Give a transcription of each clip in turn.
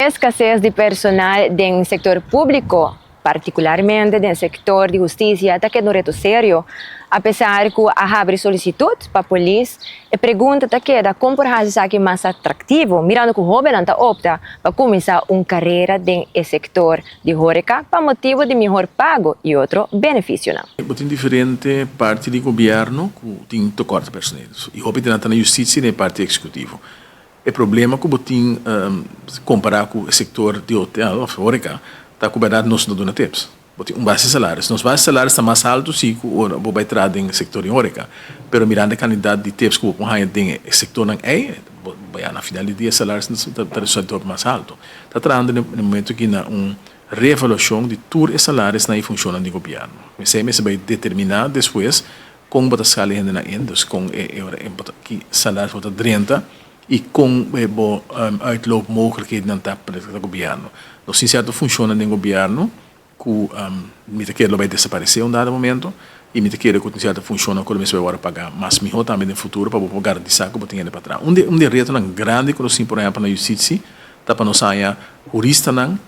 Escases di personal den sector publico, particularmente den sector di husticia, ta keda un reto serio. Apesar cu a habri solicitud pa polis, e pregunta ta keda con por haci esaki mas atractivo, mirando cu hobennan ta opta pa cuminsa un carera den e sector di horeca pa motibo di mihor pago y otro beneficionan. Bo tin diferente parti di gobierno cu tin tekort personeel y hopi di nan ta na justicia y na e parti executivo. E problema ku bo tin kompará ku e sektor di hotel òf horeca ta ku bèrdat nos no duna tips. Bo tin un base salaris. Nos base salaris ta mas haltu si ku ora bo bai traha den e sektor di horeca. Pero mirando e kantidat di tips ku bo por haña den e sektornan ei, bo ya na final di dia e salaris ta resulta hopi mas haltu. Ta trahando na e momento aki na un reevaluashon di tur e salarisnan i funshonnan di gobièrnu. Esei mester bai determiná despues Kon bo ta sali hendenan in, dus kon e ora e bo ta ki salaris bo ta drenta i kon e bo uitloopmogelijkhedennan ta pa ta gobièrnu. Nos tin sierto funshonnan den gobièrnu ku mi ta kere lo bai desaparesé un dado momento i mi ta kere ku tin sierto funshonnan ku lo mester bai wòrdu pagá mas mihó tambe den futuro pa bo por garantisá ku bo tin hende pa traha. Un di un di e retonan grandi ku nos tin por ehèmpel na yustitsi ta pa nos haña huristanan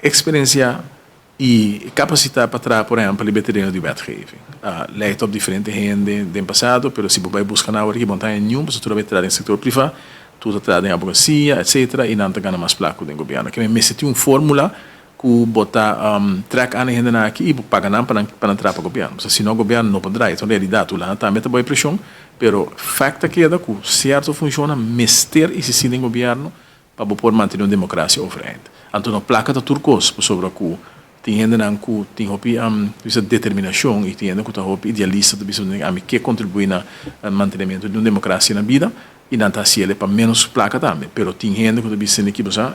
eksperensiá I kapasitá pa traha por ehèmpel riba e tereno di wetgeving. A lei ta op diferente hende den pasado, pero si bo bai buska nan awor aki bo no ta haña niun pasobra tur a bai traha den sektor privá, tur ta traha den abogasia, etsetera, i nan ta gana mas plaka ku den gobièrnu. Ke men mester tin un fórmula ku bo ta trèk an e hendenan aki i bo paga nan pa nan pa nan traha pa gobièrnu. Pasobra si no gobièrnu no por draai. E ta un realidat. Hulanda tambe ta bai preshon, pero fèkt ta keda ku sierto funshonnan mester eksistí den gobièrnu Pa bo por mantene un democracia overeind. Anto no placa ta tur cos, pasobra cu tin hendenan cu tin hopi bisa determinacion y tin hende cu ta hopi idealista ta bisa ami ke contribui na mantenimento di un democracia na bida y nan ta haciele pa menos placa tambe. Pero tin hende cu ta bisa esaki bo sa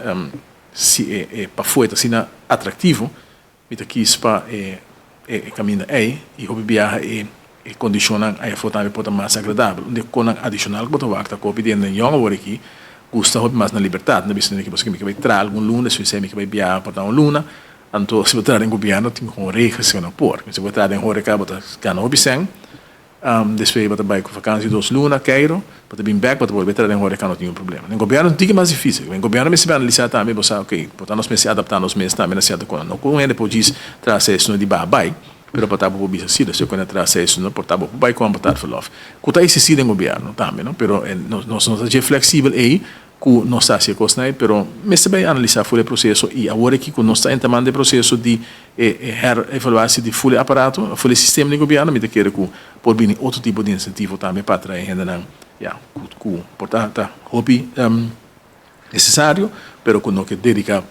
si e pafue ta asina atractivo Mi ta kis pa e e kaminda ei i hopi biaha e e kondishonnan ei afó tambe por ta mas agradabel. Un di e konan adishonal ku bo ta wak ta ku hopi di hende yòn awor aki gusta hopi mas na libertat. Nan ta bisa mi ke bai traha algun luna, despues mi ke bai biaha por ta un luna. Anto si bo traha den gobièrnu tin kon regels ku no por. Si bo traha den horeka bo ta gana hopi sèn. Despues bo ta bai ku vakansi dos luna, Cairo, bo ta bin bek, bo ta bolbe traha den horeca, no tin un problema. Den gobierno tin ke mas dificil. Den gobierno mester analisa tambe, bo sa, ok, por ta nos mester adapta nos mes tambe na cierto cosa. No ku un hende por djis traha seis luna di baha bai, pero por ta bo por bisa si, si bo traha seis luna, por ta bo por bai ku un betaald verlof. Ku ta existi den gobierno tambe, no? Pero nos no ta dje flexibel ei ku nos ta hasi e kosnan ei, pero mester bai analisá ful e proseso i awor aki ku nos ta entamando e proseso di e her-evaluatie di ful e aparato, ful e sistema di gobièrnu, mi ta kere ku por bini otro tipo di insentivo tambe pa atraé hendenan, ya, ku ku por ta ta hopi nesesario, pero ku no ke dediká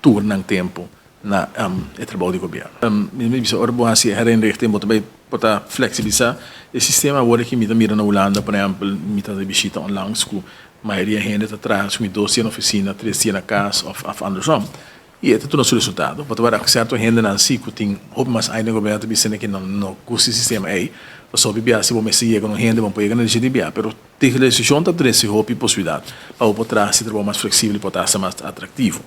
tur nan tempu na e trabou di gobièrnu. Mi ta bisa ora bo hasi e herinrichting bo ta bai por ta fleksibilisá e sistema. Awor aki mi ta mira na Hulanda por ehèmpel mi ta bishita onlangs ku mayoria hende ta traha sumi dos dia na ofisina, tres dia na kas òf andersom i e ta duna su resultado. Bo ta wak sierto hendenan si ku tin hopi mas aña den gobièrnu ta bisa ku nan no gusta e sistema ei pasobra hopi bia si bo mester yega na un hende bo no por yega na dje di bia pero Digitalisashon ta trese hopi posibilidat pa bo por traha si trabou mas fleksibel i por ta hasta mas atraktivo.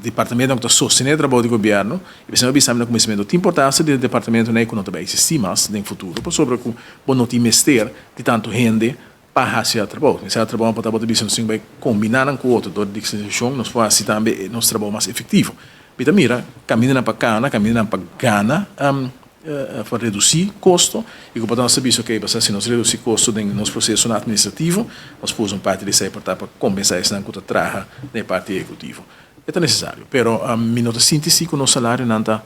Departamentonan ku ta sostené e trabou di gobièrnu, i p'esei mi a bisa mi na kuminsamentu, tin importansia di e departamentonan ei ku no ta bai eksistí mas den futuro pasobra ku bo no tin mester di tantu hende pa hasi e trabou. Esei trabounan por ta bo ta bisa nos tin ku bai kombiná nan ku otro. Dor di digitalisashon nos por hasi tambe nos trabou mas efektivo. Mi ta mira kamindanan pa kana, kamindanan pa gana. Pa redusí kosto i ku por ta nos ta bisa okey pasá si nos redusí kosto den nos prosesonan atministrativo nos por usa un parti di esei por ta pa kompensá esnan ku ta traha den e parti ehekutivo. E ta nesesario pero mi no ta sinti si ku nos salarionan ta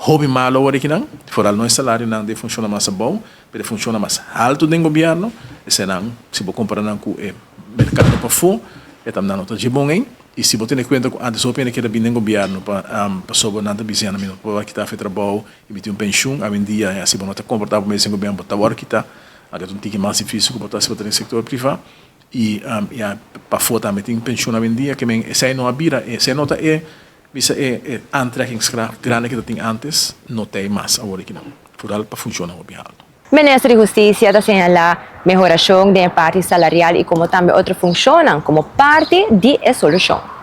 hopi malo awor akinan, foral no e salarionan den funshonnan mas abou pero e funshonnan mas haltu den gobièrnu eseinan si bo kompara nan ku e merkado pafó e ta nan no ta dje bon ei. I si bo tene kuenta ku antes hopi hende keda bini den gobièrnu pa pasobra nan ta bisa ya nan mi no por kita afe trabou i mi tin un penshun. Awendia ya si bo no ta komportá bo mes den gobièrnu bo ta wòrdu kita. Anto ta un tiki mas difísil ku bo ta si bo ta den sektor privá. I ya pafó tambe tin penshun awendia ke men esei no a bira esei no ta e bisa e e aantrekkingskracht grandi ke ta tin antes no ta ei mas awor aki nan foral pa funshonnan hopi haltu. Minister di Husticia ta señala mehoracion den e parti salarial y como tambe otro funcionnan como parti di e solucion.